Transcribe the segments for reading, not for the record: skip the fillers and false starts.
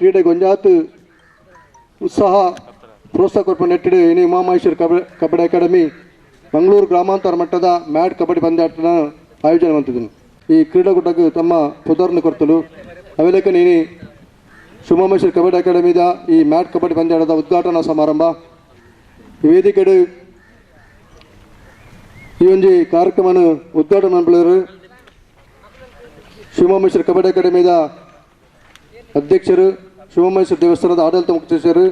ಕ್ರೀಡೆಗೆ ಒಂಜಾತ್ ಉತ್ಸಾಹ ಪ್ರೋತ್ಸಾಹ ಕೊರ್ಪು ನೆಟ್ಟಿಡು ಇನಿ ಉಮಾಮಹೇಶ್ವರ ಕಬಡ್ಡಿ ಅಕಾಡೆಮಿ ಮಂಗಳೂರು ಗ್ರಾಮಾಂತರ ಮಟ್ಟದ ಮ್ಯಾಟ್ ಕಬಡ್ಡಿ ಪಂದ್ಯಾಟನ ಆಯೋಜನೆ ಮಾಡ್ತಿದ್ದೀನಿ. ಈ ಕ್ರೀಡಾಕೂಟಕ್ಕೆ ತಮ್ಮ ಪುದರ್ನ ಕೊರ್ತಲು ಅವೆಲಕ್ಕ ಇನಿ ಶಿವಮಹೇಶ್ವರ ಕಬಡ್ಡಿ ಅಕಾಡೆಮಿದ ಈ ಮ್ಯಾಟ್ ಕಬಡ್ಡಿ ಪಂದ್ಯಾಟದ ಉದ್ಘಾಟನಾ ಸಮಾರಂಭ. ಈ ವೇದಿಕೆಡು ಈ ಒಂಜಿ ಕಾರ್ಯಕ್ರಮನ ಉದ್ಘಾಟನೆ ಮಲ್ಪುಲೆರ್ ಶಿವಮಹೇಶ್ವರ ಕಬಡ್ಡಿ ಅಕಾಡೆಮಿದ ಅಧ್ಯಕ್ಷರು, ಶಿವಮಹೇಶ್ವರ ದೇವಸ್ಥಾನದ ಆಡಳಿತ ಮುಖ್ಯಸ್ಥರು,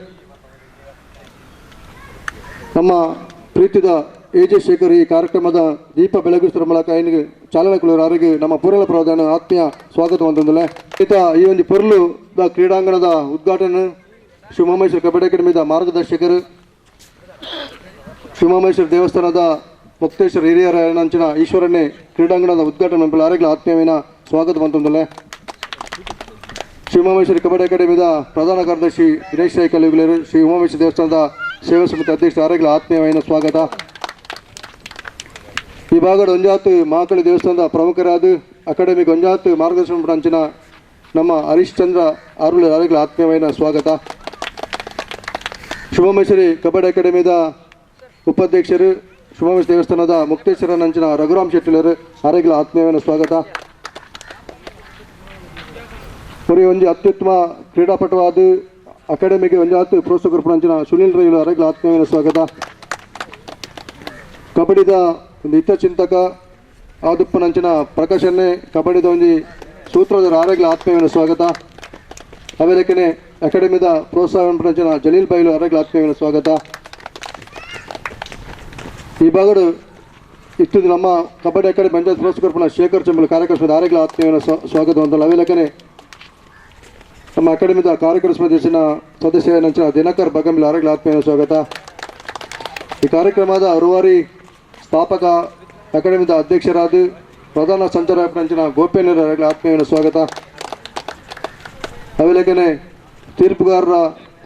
ನಮ್ಮ ಪ್ರೀತಿದ ಎ ಜೆ ಶೇಖರ್ ಈ ಕಾರ್ಯಕ್ರಮದ ದೀಪ ಬೆಳಗಿಸುವ ಮೂಲಕ ಐನಿಗೆ ಚಾಲನೆ ಕೊಡುವರು. ಅವರಿಗೆ ನಮ್ಮ ಪೂರ್ಣ ಪ್ರಧಾನ ಆತ್ಮೀಯ ಸ್ವಾಗತ ಅಂತಂದಲೆ. ಈತ ಈ ಒಂದು ಪೊರ್ಲು the ಕ್ರೀಡಾಂಗಣದ ಉದ್ಘಾಟನೆ ಶಿವಮಹೇಶ್ವರ ಕಬಡ್ಡಿ ಅಕಾಡೆಮಿದ ಮಾರ್ಗದರ್ಶಕರು, ಶಿವಮಹೇಶ್ವರ ದೇವಸ್ಥಾನದ ಮುಕ್ತೇಶ್ವರ ಹಿರಿಯರ ನಂಚಿನ ಈಶ್ವರನ್ನೇ ಕ್ರೀಡಾಂಗಣದ ಉದ್ಘಾಟನೆ ಮಲ್ಪುಲ ಆರೆಗ್ಲ ಆತ್ಮೀಯವಿನ ಸ್ವಾಗತ ಅಂತಂದಲೆ. ಶಿವಮಹೇಶ್ವರ ಕಬಡ್ಡಿ ಅಕಾಡೆಮಿದ ಪ್ರಧಾನ ಕಾರ್ಯದರ್ಶಿ ದಿನೇಶ್ ರೈ, ಶ್ರೀ ಉಮಾಮಹೇಶ್ವರ ದೇವಸ್ಥಾನದ ಸೇವಾ ಸಮಿತಿ ಅಧ್ಯಕ್ಷ ಆರೆಗ್ಲ ಆತ್ಮೀಯವಾದ ಸ್ವಾಗತ. ಈ ಭಾಗದ ಒಂಜಾತ್ ಮಹಾಕಾಳಿ ದೇವಸ್ಥಾನದ ಪ್ರಮುಖರಾದ ಅಕಾಡೆಮಿಗೆ ಒಂಜಾತ್ ಮಾರ್ಗದರ್ಶನ ಅಂಚಿನ ನಮ್ಮ ಹರೀಶ್ಚಂದ್ರ ಅರುಳ್ ಆರೆಗ್ಲ ಆತ್ಮೀಯವಾದ ಸ್ವಾಗತ. ಶಿವಮಹೇಶ್ವರಿ ಕಬಡ್ಡಿ ಅಕಾಡೆಮಿದ ಉಪಾಧ್ಯಕ್ಷರು, ಶಿವಮಹೇಶ್ವರ ದೇವಸ್ಥಾನದ ಮುಕ್ತೇಶ್ವರ ನಂಚಿನ ರಘುರಾಮ್ ಶೆಟ್ಟಿಲರು ಆರೆಗ್ಲ ಆತ್ಮೀಯವಾದ ಸ್ವಾಗತ. ಪುರಿ ಒಂಜಿ ಅತ್ಯುತ್ತಮ ಕ್ರೀಡಾಪಟುವಾದ ಅಕಾಡೆಮಿಗೆ ಒಂಜಾತ್ ಪ್ರೋತ್ಸಾಹ ಕೊರ್ಪುನಂಚಿನ ಸುನಿಲ್ ರೈಲು ಅರೆಗ್ಲ ಆತ್ಮೀಯವಾದ ಸ್ವಾಗತ. ಕಬಡ್ಡಿದ ಒಂದು ಹಿತಚಿಂತಕ ಆದುಪ್ಪನಂಚಿನ ಪ್ರಕಾಶನ್ನೇ ಕಬಡ್ಡಿದ ಒಂಜಿ ಸೂತ್ರಧಾರ ಆರೆಗ್ಲ ಆತ್ಮೀಯವಾದ ಸ್ವಾಗತ. ಅವೆಲಕ್ಕನೆ ಅಕಾಡೆಮಿದ ಪ್ರೋತ್ಸಾಹ ಜಲೀಲ್ ಬೈಲು ಅರೆಗ್ಲ ಆತ್ಮೀಯವಾದ ಸ್ವಾಗತ. ಈ ಭಾಗಡು ಇಷ್ಟು ನಮ್ಮ ಕಬಡ್ಡಿ ಅಕಾಡೆಮಿ ಪಂಚಾಯತ್ ಪ್ರೋತ್ಸಾಹ ಕೊರ್ಪುನ ಶೇಖರ್ ಚಂಬಲ್ ಕಾರ್ಯಕ್ರಮದ ಆರೆಗ್ಲ ಆತ್ಮೀಯವಾದ ಸ್ವಾಗತ ಅಂತ. ಅವೆಲಕ್ಕನೆ ನಮ್ಮ ಅಕಾಡೆಮಿದ ಕಾರ್ಯಕ್ರಮ ಸದಸ್ಯನ ಸದಸ್ಯ ದಿನಕರ್ ಬಗಂಬಿಲ ಆರೆಗ್ಲ ಆತ್ಮೀಯ ಸ್ವಾಗತ. ಈ ಕಾರ್ಯಕ್ರಮದ ರೂವಾರಿ ಸ್ಥಾಪಕ ಅಕಾಡೆಮಿದ ಅಧ್ಯಕ್ಷರಾದ ಪ್ರಧಾನ ಸಂಚಾಲಕರಂಚಿನ ಗೋಪ್ಯನರ ಆತ್ಮೀಯ ಸ್ವಾಗತ. ಅವೆಲಕ್ಕನೆ ತೀರ್ಪುಗಾರರ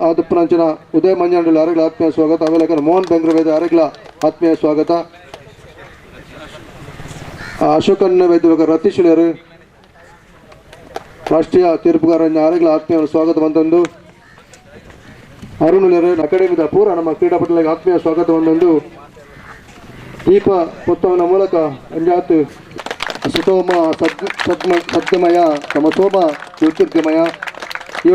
ಆದಪ್ಪನಂಚಿನ ಉದಯ ಮಂಜಾಂಡಲ ಆರೆಗ್ಲ ಆತ್ಮೀಯ ಸ್ವಾಗತ. ಅವೆಲಕ್ಕನೆ ಮೋಹನ್ ಬೆಂಗ್ರವೇದ ಆರೆಗ್ಲ ಆತ್ಮೀಯ ಸ್ವಾಗತ. ಅಶೋಕನ್ ವೈದ್ಯ ರತೀಶ್ ರಾಷ್ಟ್ರೀಯ ತೀರ್ಪುಗಾರ ಆರೆಗ್ಲ ಆತ್ಮೀಯ ಸ್ವಾಗತ ಬಂತಂದು. ಅರುಣ್ ಅಕಾಡೆಮಿದ ಪೂರ ನಮ್ಮ ಕ್ರೀಡಾಪಟುಗಳಿಗೆ ಆತ್ಮೀಯ ಸ್ವಾಗತ ಒಂದೊಂದು ದೀಪ ಪುಸ್ತಕದ ಮೂಲಕ ಅಂಜಾತ್ ಸುತೋಮ ಸದ್ಗಮಯ ತಮಸೋಮ ಜ್ಯೋತಿರ್ಗಮಯ. ಈ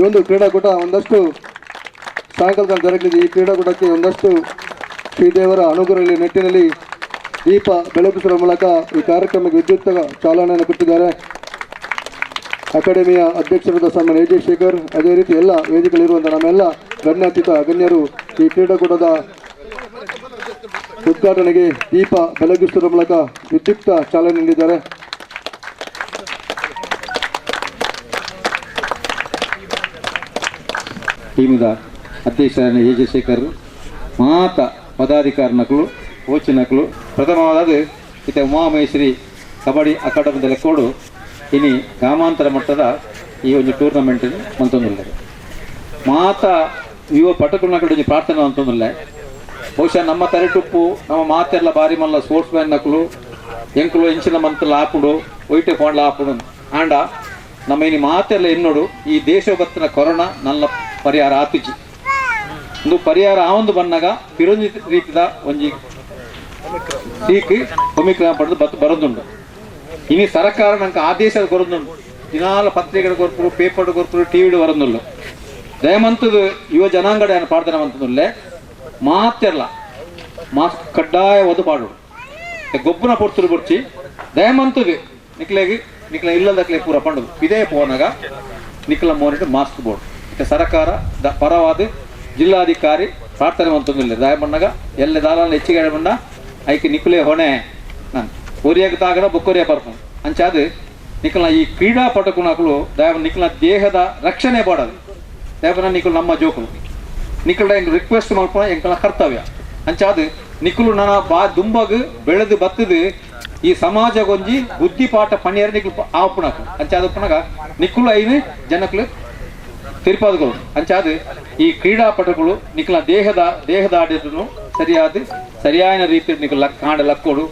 ಒಂದು ಕ್ರೀಡಾಕೂಟ ಒಂದಷ್ಟು ಸಾಯಂಕಾಲದ ಜರುಗಲಿದೆ. ಈ ಕ್ರೀಡಾಕೂಟಕ್ಕೆ ಒಂದಷ್ಟು ಶ್ರೀದೇವರ ಅನುಗ್ರಹ ನಿಟ್ಟಿನಲ್ಲಿ ದೀಪ ಬೆಳಗಿಸುವ ಮೂಲಕ ಈ ಕಾರ್ಯಕ್ರಮಕ್ಕೆ ವಿದ್ಯುಕ್ತ ಚಾಲನೆಯನ್ನು ಕೊಟ್ಟಿದ್ದಾರೆ ಅಕಾಡೆಮಿಯ ಅಧ್ಯಕ್ಷರಾದ ಸನ್ಮಾನ್ಯ ಎ ಜೆ ಶೇಖರ್. ಅದೇ ರೀತಿ ಎಲ್ಲ ವೇದಿಕೆಗಳಿರುವಂಥ ನಮ್ಮೆಲ್ಲ ಗಣ್ಯಾತೀತ ಗಣ್ಯರು ಈ ಕ್ರೀಡಾಕೂಟದ ಉದ್ಘಾಟನೆಗೆ ದೀಪ ಬೆಳಗಿಸುವ ಮೂಲಕ ವಿದ್ಯುಕ್ತ ಚಾಲನೆ ನೀಡಿದ್ದಾರೆ. ಟೀಮ್ದ ಅಧ್ಯಕ್ಷರಾದ ಎ ಜೆ ಶೇಖರ್, ಮಾತ ಪದಾಧಿಕಾರಿನಕಲು, ಕೋಚಿನಕಲು, ಪ್ರಥಮವಾದ ಇತ ಉಮಾಮಹೇಶ್ವರಿ ಕಬಡ್ಡಿ ಅಕಾಡೆಮಿದ ಲೆಕ್ಕೋಡು ಇನಿ ಗ್ರಾಮಾಂತರ ಮಟ್ಟದ ಈ ಒಂದು ಟೂರ್ನಮೆಂಟ್ ಮಂತೊಂದುಲ್ಲೆರ್. ಮಾತ ಯುವ ಪಟಕುಲ್ನ ಒಂಜಿ ಪ್ರಾರ್ಥನೆ ಮಂತೊಂದುಲ್ಲೆ. ಬಹುಶಃ ನಮ್ಮ ತರೆಟುಪ್ಪು ನಮ್ಮ ಮಾತೆಲ್ಲ ಬಾರಿ ಮಲ್ಲ ಸ್ಪೋರ್ಟ್ಸ್ ಮ್ಯಾನ್ ನಕಲು ಎಂಕುಲು ಎಂಚಿನ ಮಂತಲ ಆಪುಂಡು ಒಯ್ಟೆ ಫೋಂಡ್ಲ ಆಪುಂಡು ಆಂಡ ನಮ್ಮ ಇನಿ ಮಾತೆಲ್ಲ ಎನ್ನೋಡು ಈ ದೇಶ ಬತ್ತಿನ ಕೊರೋನಾ ನಲ್ಲ ಪರಿಹಾರ ಆತುಜಿ. ಒಂದು ಪರಿಹಾರ ಆವೊಂದು ಬನ್ನಗ ಪಿರೊಂಜಿ ರೀತಿದ ಒಂಜಿ ಸೀಕ್ ಒಮಿಕ್ರಾನ್ ಪಡೆದು ಬತ್ತು ಬರೋದುಂಡು. ಇನಿ ಸರ್ಕಾರ ನಂಗೆ ಆದೇಶ ಕೊರೊಂದುಂಡು. ದಿನಾಲ ಪತ್ರಿಕೆಡ್ ಕೊರ್ಪುರು, ಪೇಪರ್ ಕೊರ್ಪುರು, ಟಿವಿಡ್ ಬರೋದುಂಡು. ದಯಮಂತದ ಯುವ ಜನಾಂಗಡ ಏನು ಪ್ರಾರ್ಥನೆ ಮಂತದುಲ್ಲೆ ಮಾತೆರ್ಲ ಮಾಸ್ಕ್ ಕಡ್ಡಾಯ ಒದು ಪಾಡೋಡು. ಗೊಬ್ಬನ ಪೊರ್ತುರು ಬೊರ್ಚಿ ದಯಮಂತದ ನಿಕ್ಲೆಗ್ ನಿಕ್ಲ ಇಲ್ಲದಕ್ಲೆ ಪೂರ ಪಂಡುದು ಇದೇ ಪೋನಗ ನಿಕ್ಲ ಮೋನಿಟ್ ಮಾಸ್ಕ್ ಬೋರ್ಡ್. ಇತ್ತೆ ಸರ್ಕಾರ the ಪರವಾದ ಜಿಲ್ಲಾಧಿಕಾರಿ ಪ್ರಾರ್ಥನೆ ಮಂತೊಂದುಲ್ಲೆ. ದಯಮಣ್ಣಗ ಎಲ್ಲೆ ದಾಲಾಲ ಹೆಚ್ಚಿಗೆ ಬಣ್ಣ ಐಕೆ ನಿಕುಲೆ ಹೊಣೆ ನಾನು ಒರಿಯಾಗ ತಾಗಡ ಬೊಕ್ಕೊರಿಯ ಪರ್ಪು ಅಂಚಾದ ನಿಕಲ್ನ ಈ ಕ್ರೀಡಾಪಟುನಕುಲು ದಯವ ನಿಕಲ್ನ ದೇಹದ ರಕ್ಷಣೆ ಬಾಡದು. ದಯಪನ ನಿಕುಲು ನಮ್ಮ ಜೋಕುಲು ನಿಕುಲ ಎಂಕ್ ರಿಕ್ವೆಸ್ಟ್ ಮಲ್ಪುನ ಎಂಕಲ್ನ ಕರ್ತವ್ಯ. ಅಂಚಾದ ನಿಕುಲು ನನ ಬಾ ದುಂಬಗ್ ಬೆಳೆದು ಬತ್ತದು ಈ ಸಮಾಜಗೊಂಜಿ ಬುದ್ಧಿ ಪಾಠ ಪಣಿಯರ್ ನಿಕುಲು ಆಪುನಕು. ಅಂಚಾದ ಉಪ್ಪುನಗ ನಿಕುಲು ಐನು ಜನಕುಲು ತಿರುಪಾದಗಳು. ಅಂಚಾದ ಈ ಕ್ರೀಡಾಪಟುಗಳು ನಿಕಲ್ನ ದೇಹದ ಆಡಿದ್ರು ಸರಿಯಾದ ಸರಿಯಾದ ರೀತಿ ನಿಕುಲು ಕಾಂಡ ಲಕ್ಕೋಡು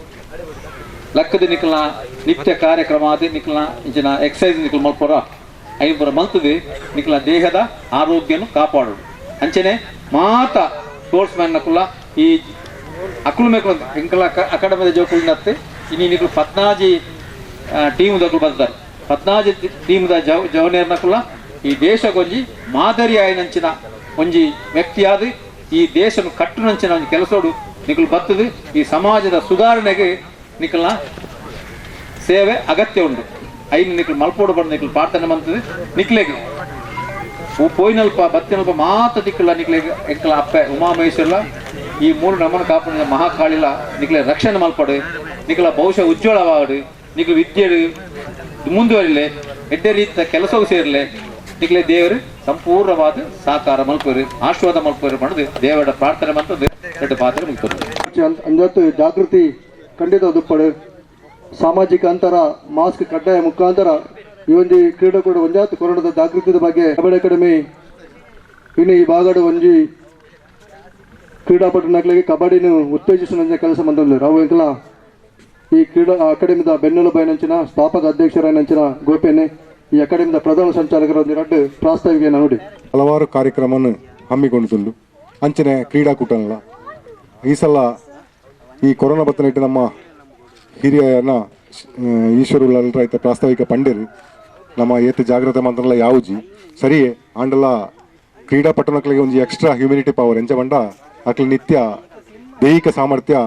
ಲಕ್ಕದ ನಿಕಲ್ನ ನಿತ್ಯ ಕಾರ್ಯಕ್ರಮ ಆದ ನಿಕಲ್ನ ಇಂಚಿನ ಎಕ್ಸಸೈಸ್ ನಿಕುಲು ಮಲ್ಪೊರ ಐಪುರ ಮಲ್ತದು ನಿಕ್ಲ ದೇಹದ ಆರೋಗ್ಯನು ಕಾಪಾಡೋದು ಅಂಚನೆ ಮಾತ ಸ್ಪೋರ್ಟ್ಸ್ ಮ್ಯಾನ್ ನಕುಲ ಈ ಅಕುಲು ಮೇಕುಲು ಎಂಕಲ ಅಕಾಡೆಮಿದ ಜೋಕುಲು ನತ್ತೆ ಇನಿ ನಿಕುಲು ಪತ್ನಾಜಿ ಟೀಮ್ ದಕುಲು ಬರ್ತಾರೆ ಪತ್ನಾಜಿ ಟೀಮ್ದ ಜವನೇರ್ ನಕುಲ ಈ ದೇಶಕ್ಕೊಂಜಿ ಮಾದರಿ ಆಯಿನಂಚಿನ ಒಂಜಿ ವ್ಯಕ್ತಿಯಾದ ಈ ದೇಶನು ಕಟ್ಟುನಂಚಿನ ಒಂಜಿ ಕೆಲಸೋಡು ನಿಕುಲು ಬತ್ತದು ಈ ಸಮಾಜದ ಸುಧಾರಣೆಗೆ ನಿಕಲ್ನ ಸೇವೆ ಅಗತ್ಯ ಉಂಟು ಐನು ನಿಕುಲು ಮಲ್ಪೋಡು ಬಂದು ನಿಕುಲು ಪ್ರಾರ್ಥನೆ ಮಂತದೆ ನಿಕ್ಲೆಗೆ ಪೋಯಿನಲ್ಪ ಬತ್ತಿನಲ್ಪ ಮಾತ ದಿಕ್ಕುಲ ನಿಕ್ಲೆಗೆ ಎಂಕಲ ಅಪ್ಪೆ ಉಮಾಮಹೇಶ್ವರಲ ಈ ಮೂರು ನಮ್ಮನ್ನು ಕಾಪಾಡಿದ ಮಹಾಕಾಳಿಲ ನಿಕ್ಲೆ ರಕ್ಷಣೆ ಮಲ್ಪಡು ನಿಕಲ ಭವಿಷ್ಯ ಉಜ್ವಲವಾಡು ನಿಕ್ಲು ವಿದ್ಯೆ ಮುಂದುವರಿಲೆ ಎಡ್ಡೆ ರೀತಿಯ ಕೆಲಸವೂ ಸೇರಲೆ ನಿಕ್ಲೆ ದೇವರು ಸಂಪೂರ್ಣವಾದ ಸಾಕಾರ ಮಲ್ಪರು ಆಶೀರ್ವಾದ ಮಲ್ಪರು ಮಾಡೋದು ದೇವರ ಪ್ರಾರ್ಥನೆ ಮಂತದ್ದು ಎರಡು ಪಾತ್ರ ಮುಗ್ತದೆ. ಅಂಜತ್ತು ಜಾಗೃತಿ ಖಂಡಿತ ದುಪ್ಪಡು ಸಾಮಾಜಿಕ ಅಂತರ ಮಾಸ್ಕ್ ಕಡ್ಡಾಯ ಮುಖಾಂತರ ಈ ಒಂದು ಕ್ರೀಡಾಕೂಟ ಒಂಜಾತ್ ಕೊರೋನಾದ ಜಾಗೃತಿದ ಬಗ್ಗೆ ಕಬಡ್ಡಿ ಅಕಾಡೆಮಿ ಇನ್ನು ಈ ಭಾಗದ ಒಂಜಿ ಕ್ರೀಡಾಪಟು ನಕ್ಲಿಗೆ ಕಬಡ್ಡಿನ ಉತ್ತೇಜಿಸುವ ಕೆಲಸ ಮಂದೊಂದು ರಾವು ಎಂಕಲ ಈ ಕ್ರೀಡಾ ಅಕಾಡೆಮಿದ ಬೆನ್ನೆಲುಬೈನಂಚಿನ ಸ್ಥಾಪಕ ಅಧ್ಯಕ್ಷರಾಯನಂಚಿನ ಗೋಪೇನೆ ಈ ಅಕಾಡೆಮಿದ ಪ್ರಧಾನ ಸಂಚಾಲಕರ ಒಂದು ಎರಡು ಪ್ರಾಸ್ತಾವಿಕ ನೋಡಿ ಹಲವಾರು ಕಾರ್ಯಕ್ರಮವನ್ನು ಹಮ್ಮಿಕೊಂಡಿದ್ದು ಅಂಚನೆ ಕ್ರೀಡಾಕೂಟನಲ್ಲ ಈ ಸಲ ಈ ಕೊರೋನಾ ಬತ್ತನಿಟ್ಟು ನಮ್ಮ ಹಿರಿಯನ ಈಶ್ವರುಲ್ಲ ರೈತ ಪ್ರಾಸ್ತಾವಿಕ ಪಂಡಿರು ನಮ್ಮ ಏತ ಜಾಗ್ರತೆ ಮಂತ್ರಲ್ಲ ಯಾವುಜಿ ಸರಿಯೇ ಆಂಡಲ ಕ್ರೀಡಾಪಟುನಕ್ಲಿಗೆ ಒಂದು extra humanity power ಎಂಚ ಬಂಡ ಅಕ್ಲಿ ನಿತ್ಯ ದೈಹಿಕ ಸಾಮರ್ಥ್ಯ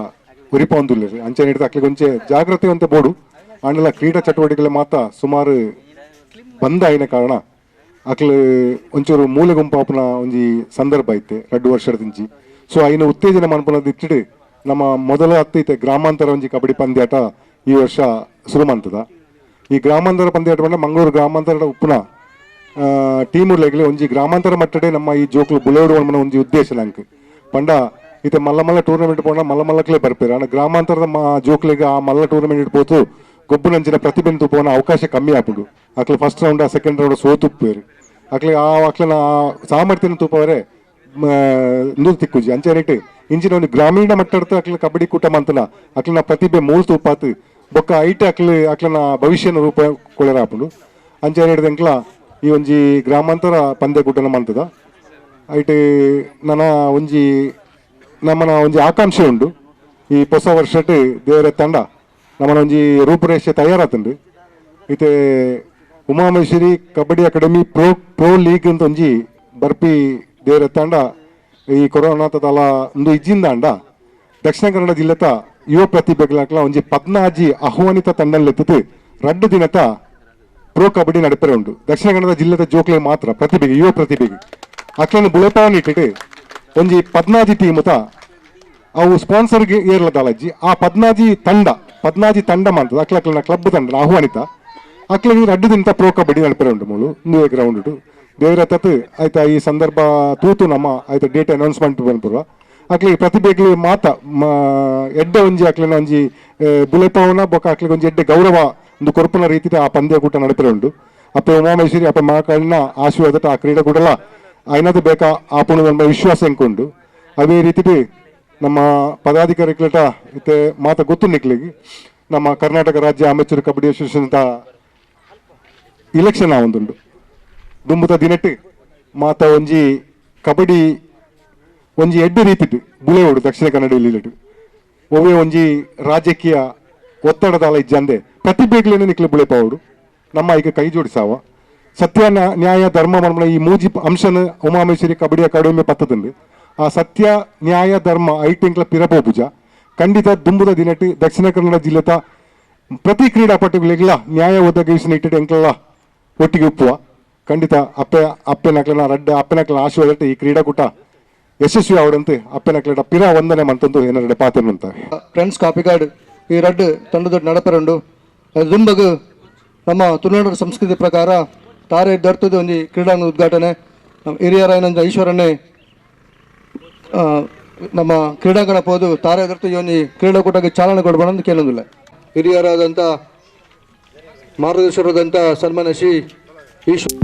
ಉರಿಪ ಒಂದುಲ್ಲ ಅಂಚೆ ನೀಡಿದ ಅಕ್ಲಿಗೆ ಒಂಚೆ ಜಾಗ್ರತೆ ಅಂತ ಬೋಡು ಆಂಡಲ ಕ್ರೀಡಾ ಚಟುವಟಿಕೆಗಳ ಮಾತ್ರ ಸುಮಾರು ಬಂದ ಆಯ್ನ ಕಾರಣ ಅಕ್ಲು ಒಂಚೂರು ಮೂಲೆ ಗುಂಪಾಪುನ ಒಂಜಿ ಸಂದರ್ಭ ಐತೆ 2 ವರ್ಷದ ದಿಂಚಿ. ಸೊ ಐನ ಉತ್ತೇಜನ ಮನ್ಪುನದ ಇಟ್ಟಿಡು ನಮ್ಮ ಮೊದಲ ಹತ್ತೈತೆ ಗ್ರಾಮಾಂತರ ಒಂಜಿ ಕಬಡ್ಡಿ ಪಂದ್ಯಾಟ ಈ ವರ್ಷ ಶುರು ಮಂತದ. ಈ ಗ್ರಾಮಾಂತರ ಪಂದ್ಯಾಟ ಬಂಡ ಮಂಗಳೂರು ಗ್ರಾಮಾಂತರ ಉಪ್ಪುನ ಟೀಮುಲೆಗ್ಲೆ ಒಂಜಿ ಗ್ರಾಮಾಂತರ ಮಟ್ಟಡೆ ನಮ್ಮ ಈ ಜೋಕ್ಲು ಬುಲೆವಡು ಮನ ಒಂಜಿ ಉದ್ದೇಶ ನಂಕ್ ಪಂಡ ಇತ್ತೆ ಮಲ್ಲ ಮಲ್ಲ ಟೂರ್ನಮೆಂಟ್ ಪೋಣ ಮಲ್ಲ ಮಲ್ಲಕ್ಲೆ ಬರ್ಪೇರು ಆಂಡ ಗ್ರಾಮಾಂತರದ ಜೋಕ್ಲೆಗ್ ಆ ಮಲ್ಲ ಟೂರ್ನಮೆಂಟ್ ಪೋತು ಗೊಬ್ಬುನಂಚಿನ ಪ್ರತಿಭೆನ್ ತೂಪೋನ ಅವಕಾಶ ಕಮ್ಮಿ ಆಪುಂಡು. ಅಕ್ಲೆ first round second round ಸೋತುಪ್ಪೇರು ಅಕ್ಲೆ ಆ ಅಕ್ಲೆನ ಸಾಮರ್ಥ್ಯನ ತೂಪವರೆ ನೂರು ತಿಕ್ಕುಜಿ ಅಂಚೆ ಇಂಚಿನ ಒಂದು ಗ್ರಾಮೀಣ ಮಟ್ಟದ ಅಕ್ಲೆ ಕಬಡ್ಡಿ ಕೂಟ ಮಂತನ ಅಕ್ಲೆನ ಪ್ರತಿಭೆ ಮೂಲ ತೂಪಾತು ಬೊಕ್ಕ ಐಟ್ ಅಕ್ಲೆ ಅಕ್ಲೆನ ಭವಿಷ್ಯನ ರೂಪ ಕೊಳೆರಾಪುಂಡು. ಅಂಚೆ ಎಂಕ್ಲ ಈ ಒಂಜಿ ಗ್ರಾಮಾಂತರ ಪಂದ್ಯಕೂಟನ ಮಂತದ ಐಟ್ ನನ್ನ ಒಂಜಿ ನಮ್ಮನ ಒಂಜಿ ಆಕಾಂಕ್ಷೆ ಉಂಡು ಈ ಹೊಸ ವರ್ಷಟ್ ದೇವರ ತಂಡ ನಮ್ಮನ ಒಂಜಿ ರೂಪುರೇಷೆ ತಯಾರಾತುಂಡು. ಇತ್ತೆ Umamaheshwari kabaddi academy pro league ಅಂತ ಒಂಜಿ ಬರ್ಪಿ ದೇವರ ತಂಡ ಈ ಕೊರೋನಾ ತಲ ಒಂದು ಇಜ್ಜಿಂದಾಂಡ ದಕ್ಷಿಣ ಕನ್ನಡ ಜಿಲ್ಲೆತ ಯುವ ಪ್ರತಿಭೆಗಳಾಕ್ಲ ಒಂಜಿ 14 ಆಹ್ವಾನಿತ ತಂಡಲೆತ್ತದು 2 ದಿನತ ಪ್ರೋ ಕಬಡ್ಡಿ ನಡಪರೆ ಉಂಡು. ದಕ್ಷಿಣ ಕನ್ನಡ ಜಿಲ್ಲೆದ ಜೋಕ್ಲೆ ಮಾತ್ರ ಪ್ರತಿಭೆಗೆ ಯುವ ಪ್ರತಿಭೆಗೆ ಅಕ್ಲನ್ನು ಬುಳೆಪಾವನಿಟ್ಟಿಟ್ಟು ಒಂಜಿ 14 ಟೀಮುತ ಅವು ಸ್ಪಾನ್ಸರ್ಗೆ ಏರ್ಲದಾಲಜ್ಜಿ ಆ 14 ತಂಡ 14 ತಂಡ ಮಾಡ್ತದೆ ಅಕ್ಲ ಅಕ್ಲನ ಕ್ಲಬ್ ತಂಡ ಆಹ್ವಾನಿತ ಅಕ್ಲಿಗೆ 2 ದಿನದ ಪ್ರೋ ಕಬಡ್ಡಿ ನಡಪರೆ ಉಂಟು ಮೂಲು ಇಂದುವೆ ಗ್ರೌಂಡ್ ಉಂಟು ದೇವರ ತತ್ ಆಯ್ತಾ ಈ ಸಂದರ್ಭ ತೂತು ನಮ್ಮ ಆಯ್ತಾ ಡೇಟ್ ಅನೌನ್ಸ್ಮೆಂಟ್ ಬಂಪುರ ಅಕ್ಲಿಗೆ ಪ್ರತಿಭೆಗಳು ಮಾತ ಎಡ್ಡೆ ಒಂಜಿ ಅಕ್ಲಿನ ಒಂಜಿ ಬುಲೆಪಾವನ ಬೊಕ್ಕ ಅಕ್ಲಿಗೆ ಒಂಜಿ ಎಡ್ಡೆ ಗೌರವ ಒಂದು ಕೊರ್ಪುನ ರೀತಿಯ ಆ ಪಂದ್ಯಕೂಟ ನಡಪರೆ ಉಂಟು. ಅಪ್ಪೆ ಉಮಾಮಹೇಶ್ವರಿ ಅಪ್ಪೆ ಮಹಾಕಾಳಿನ ಆಶೀರ್ವಾದ ಆ ಕ್ರೀಡಾಕೂಟಲ ಐನದು ಬೇಕಾ ಆಪುಣ ವಿಶ್ವಾಸ ಎಂಕುಂಡು. ಅದೇ ರೀತಿ ನಮ್ಮ ಪದಾಧಿಕಾರಿಗಳಟ ಇತ್ತೆ ಮಾತ ಗೊತ್ತು ನಿಕ್ಲಿಗೆ ನಮ್ಮ ಕರ್ನಾಟಕ ರಾಜ್ಯ ಅಮೆಚೂರ್ ಕಬಡ್ಡಿ ಅಸೋಸಿಯೇಷನ್ ಇಲೆಕ್ಷನ್ ಆವೊಂದುಂಡು ದುಂಬುತ ದಿನಟ್ಟು ಮಾತ ಒಂಜಿ ಕಬಡ್ಡಿ ಒಂಜಿ ಎಡ್ಡೆ ರೀತಿಟ್ಟು ಬುಳೆಯೋಡು ದಕ್ಷಿಣ ಕನ್ನಡ ಜಿಲ್ಲೆಟ್ ಒವ್ವೇ ಒಂಜಿ ರಾಜಕೀಯ ಒತ್ತಡದಾಲ ಇಜ್ಜಂದೆ ಪ್ರತಿಭೆಗಳೇನು ನಿಕ್ಲು ಬುಳೆಪಾವಡು ನಮ್ಮ ಈಗ ಕೈ ಜೋಡಿಸಾವ ಸತ್ಯ ನ್ಯಾಯ ಧರ್ಮ ಮರ್ಮನ ಈ ಮೂಜಿ ಅಂಶನ ಉಮಾಮಹೇಶ್ವರಿ ಕಬಡ್ಡಿ ಅಕಾಡೆಮಿ ಪತ್ತದುಂಡು. ಆ ಸತ್ಯ ನ್ಯಾಯ ಧರ್ಮ ಐಟೆಂಕ್ಲ ಪಿರಪೋಪುಜ ಖಂಡಿತ ದುಂಬುದ ದಿನಟ್ಟು ದಕ್ಷಿಣ ಕನ್ನಡ ಜಿಲ್ಲೆತ ಪ್ರತಿ ಕ್ರೀಡಾಪಟುಗಳಿಗೆಲ್ಲ ನ್ಯಾಯ ಒದಗಿಸಿ ಇಟ್ಟಿಟ್ಟು ಎಂಕ್ಲೆಲ್ಲ ಒಟ್ಟಿಗೆ ಉಪ್ಪುವ ಖಂಡಿತ ಅಪ್ಪೆ ಅಪ್ಪೆನಕ್ಲೆನ ರಡ್ಡ ಅಪ್ಪೆನಕ್ಲೆನ ಆಶೀರ್ವಾದ ಈ ಕ್ರೀಡಾಕೂಟ ಯಶಸ್ವಿ ಅವರಂತೆ ಅಪ್ಪೆನಕ್ಲೆಟ ಪಿರ ವಂದನೆ ಮಂತಂದು ಏನಾರ ಪಾತ್ರ ಅಂತಾರೆ. ಫ್ರೆಂಡ್ಸ್ ಕಾಪಿಕಾಡ್ ಈ ರಡ್ಡು ತಂಡದ ನಡಪರಂಡು ದುಂಬಗು ನಮ್ಮ ತುಳುನಾಡು ಸಂಸ್ಕೃತಿ ಪ್ರಕಾರ ತಾರೆ ದರ್ತದ ಒಂಜಿ ಕ್ರೀಡಾಂಗಣ ಉದ್ಘಾಟನೆ ನಮ್ಮ ಹಿರಿಯರಾಯನಂಜ ಈಶ್ವರನ್ನೇ ನಮ್ಮ ಕ್ರೀಡಾಂಗಣ ಪೋದು ತಾರೆ ದರ್ತು ಈ ಒಂಜಿ ಕ್ರೀಡಾಕೂಟಕ್ಕೆ ಚಾಲನೆ ಕೊಡಬೇಡ ಕೇಳೋದಿಲ್ಲ. ಹಿರಿಯರಾದಂಥ ಮಾರ್ಗದರ್ಶಕರಾದಂಥ ಸನ್ಮಾನ್ಯ ಶ್ರೀ ಈಶ್ವರ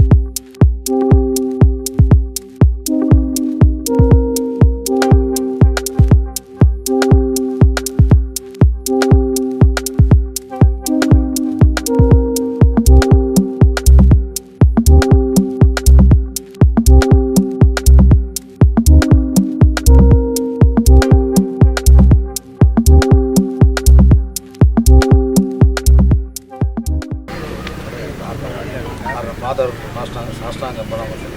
ಸಾಷ್ಟಾಂಗ ಪರಾಮರ್ಶೆ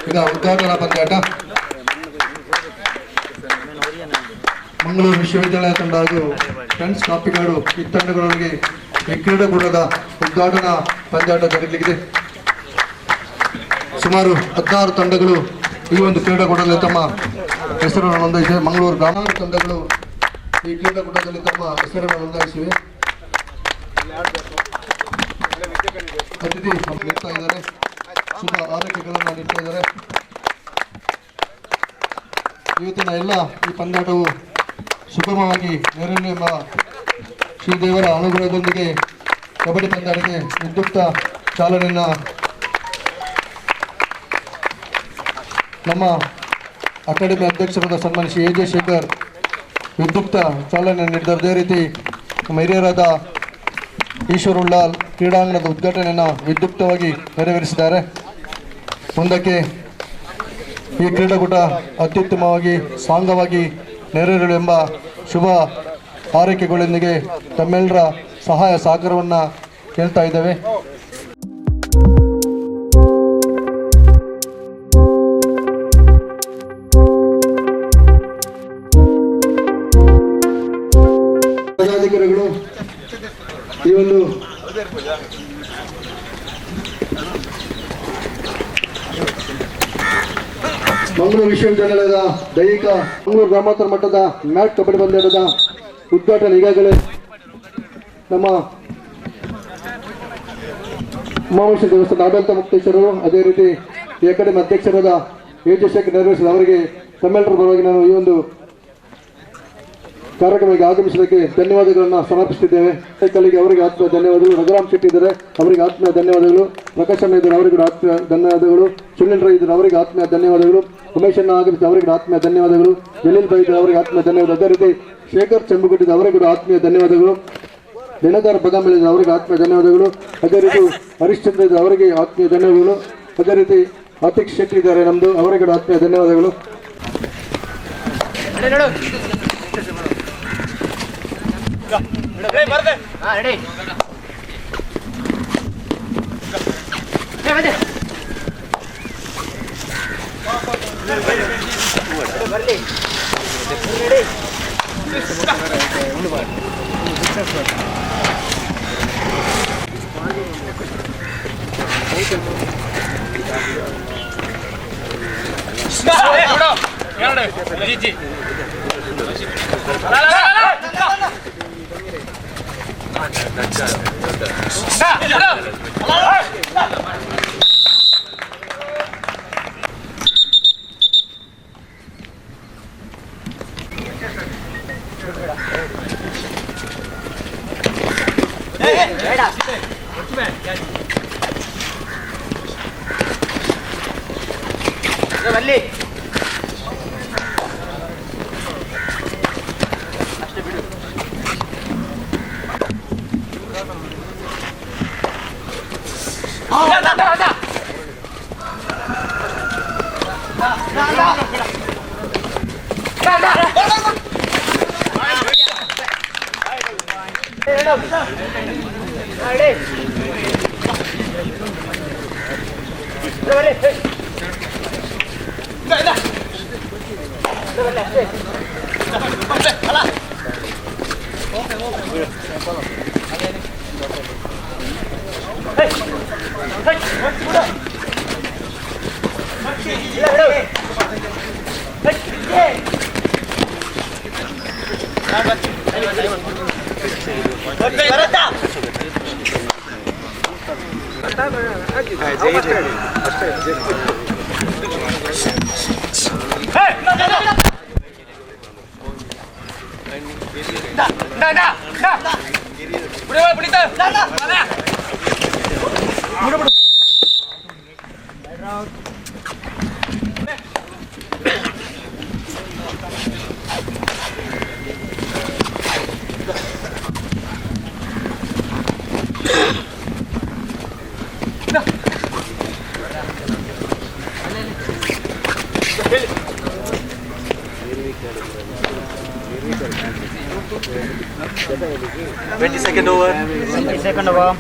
ಈಗ ಉದ್ಘಾಟನಾ ಪಂದ್ಯಾಟ ಮಂಗಳೂರು ವಿಶ್ವವಿದ್ಯಾಲಯ ತಂಡ ಹಾಗೂ ಫ್ರೆಂಡ್ಸ್ ಕಾಪಿಕಾಡು ಈ ತಂಡಗಳೊಳಗೆ ಈ ಕ್ರೀಡಾಕೂಟದ ಉದ್ಘಾಟನಾ ಪಂದ್ಯಾಟ ಜರುಗಲಿದೆ. ಸುಮಾರು 16 ತಂಡಗಳು ಈ ಒಂದು ಕ್ರೀಡಾಕೂಟದಲ್ಲಿ ತಮ್ಮ ಹೆಸರನ್ನು ನೋಂದಾಯಿಸಿವೆ. ಮಂಗಳೂರು ಗ್ರಾಮಾಂತರ ತಂಡಗಳು ಈ ಕ್ರೀಡಾಕೂಟದಲ್ಲಿ ತಮ್ಮ ಹೆಸರನ್ನು ನೋಂದಾಯಿಸಿವೆ. ಅತಿಥಿ ನೀಡ್ತಾ ಇದ್ದಾರೆ, ಶುಭ ಆರೈಕೆಗಳನ್ನು ನೀಡ್ತಾ ಇದ್ದಾರೆ. ಇವತ್ತಿನ ಎಲ್ಲ ಈ ಪಂದ್ಯಾಟವು ಸುಗಮವಾಗಿ ನೆರವೇರಲಿ ಎಂಬ ಶ್ರೀದೇವರ ಅನುಗ್ರಹದೊಂದಿಗೆ ಕಬಡ್ಡಿ ಪಂದ್ಯಾಟಕ್ಕೆ ವಿದ್ಯುಕ್ತ ಚಾಲನೆಯನ್ನು ನಮ್ಮ ಅಕಾಡೆಮಿ ಅಧ್ಯಕ್ಷರಾದ ಸನ್ಮಾನ್ಯ ಶ್ರೀ ಎ ಜೆ ಶೇಖರ್ ವಿದ್ಯುಕ್ತ ಚಾಲನೆ ನೀಡಿದ್ದಾರೆ. ಅದೇ ರೀತಿ ನಮ್ಮ ಹಿರಿಯರಾದ ಈಶ್ವರ್ ಉಳ್ಳಾಲ್ ಕ್ರೀಡಾಂಗಣದ ಉದ್ಘಾಟನೆಯನ್ನು ವಿದ್ಯುಕ್ತವಾಗಿ ನೆರವೇರಿಸಿದ್ದಾರೆ. ಮುಂದಕ್ಕೆ ಈ ಕ್ರೀಡಾಕೂಟ ಅತ್ಯುತ್ತಮವಾಗಿ ಸಾಂಗವಾಗಿ ನೆರವೇರಲು ಎಂಬ ಶುಭ ಹಾರೈಕೆಗಳೊಂದಿಗೆ ತಮ್ಮೆಲ್ಲರ ಸಹಾಯ ಸಹಕಾರವನ್ನು ಕೇಳ್ತಾ ಇದ್ದೇವೆ. ಪದಾಧಿಕಾರಿಗಳು ಈ ಒಂದು ಮಂಗಳೂರು ವಿಶ್ವವಿದ್ಯಾನಿಲಯದ ದೈಹಿಕ ಮಂಗಳೂರು ಗ್ರಾಮಾಂತರ ಮಟ್ಟದ ಮ್ಯಾಟ್ ಕಬಡ್ಡಿ ಪಂದ್ಯಾಟದ ಉದ್ಘಾಟನೆ ಈಗಾಗಲೇ ನಮ್ಮ ಉಮಾಮಹೇಶ್ವರ ದೇವಸ್ಥಾನದ ಆಡಳಿತ ಮುಕ್ತೇಶ್ವರರು, ಅದೇ ರೀತಿ ಈ ಅಕಾಡೆಮಿ ಅಧ್ಯಕ್ಷರಾದ ಎ ಜೆ ಶೇಖರ್ ನೆರವೇರಿಸಿದ ಅವರಿಗೆ ತಮ್ಮೆಲ್ಲರ ಪರವಾಗಿ ನಾನು ಈ ಒಂದು ಕಾರ್ಯಕ್ರಮಕ್ಕೆ ಆಗಮಿಸಿದ್ದಕ್ಕೆ ಧನ್ಯವಾದಗಳನ್ನು ಸಮರ್ಪಿಸುತ್ತಿದ್ದೇವೆ. ಕಲಿಗೆ ಅವರಿಗೆ ಆತ್ಮೀಯ ಧನ್ಯವಾದಗಳು. ರಘುರಾಮ್ ಶೆಟ್ಟಿ ಇದ್ದಾರೆ, ಅವರಿಗೆ ಆತ್ಮೀಯ ಧನ್ಯವಾದಗಳು. ಪ್ರಕಾಶ್ ಅಣ್ಣ ಇದ್ದಾರೆ, ಅವರಿಗೆ ಆತ್ಮೀಯ ಧನ್ಯವಾದಗಳು. ಸುನಿಲ್ ರೈ ಇದ್ದಾರೆ, ಅವರಿಗೆ ಆತ್ಮೀಯ ಧನ್ಯವಾದಗಳು. ಉಮೇಶ್ ಅಣ್ಣ ಆಗಮಿಸಿದ ಅವರಿಗೆ ಆತ್ಮೀಯ ಧನ್ಯವಾದಗಳು. ಜಲೀಲ್ ಬೈ ಇದ್ದಾರೆ, ಅವರಿಗೆ ಆತ್ಮೀಯ ಧನ್ಯವಾದ. ಅದೇ ರೀತಿ ಶೇಖರ್ ಚೆಂಬುಗುಟ್ಟಿದ ಅವರಿಗೆ ಕೂಡ ಆತ್ಮೀಯ ಧನ್ಯವಾದಗಳು. ದಿನಕರ್ ಬದಾಮಿ ಅವರಿಗೆ ಆತ್ಮೀಯ ಧನ್ಯವಾದಗಳು. ಅದೇ ರೀತಿ ಹರಿಶ್ಚಂದ್ರ ಇದ್ದಾರೆ, ಅವರಿಗೆ ಆತ್ಮೀಯ ಧನ್ಯವಾದಗಳು. ಅದೇ ರೀತಿ ಅತೀಕ್ ಶೆಟ್ಟಿ ಇದ್ದಾರೆ ನಮ್ಮದು, ಅವರಿಗೆ ಕೂಡ ಆತ್ಮೀಯ ಧನ್ಯವಾದಗಳು. 22nd over. 22nd over.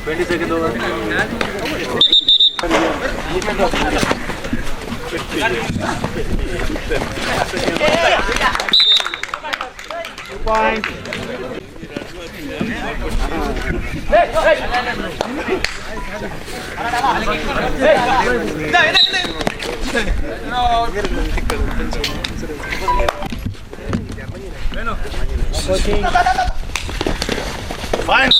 22nd over. 2 points. Coaching. Fine.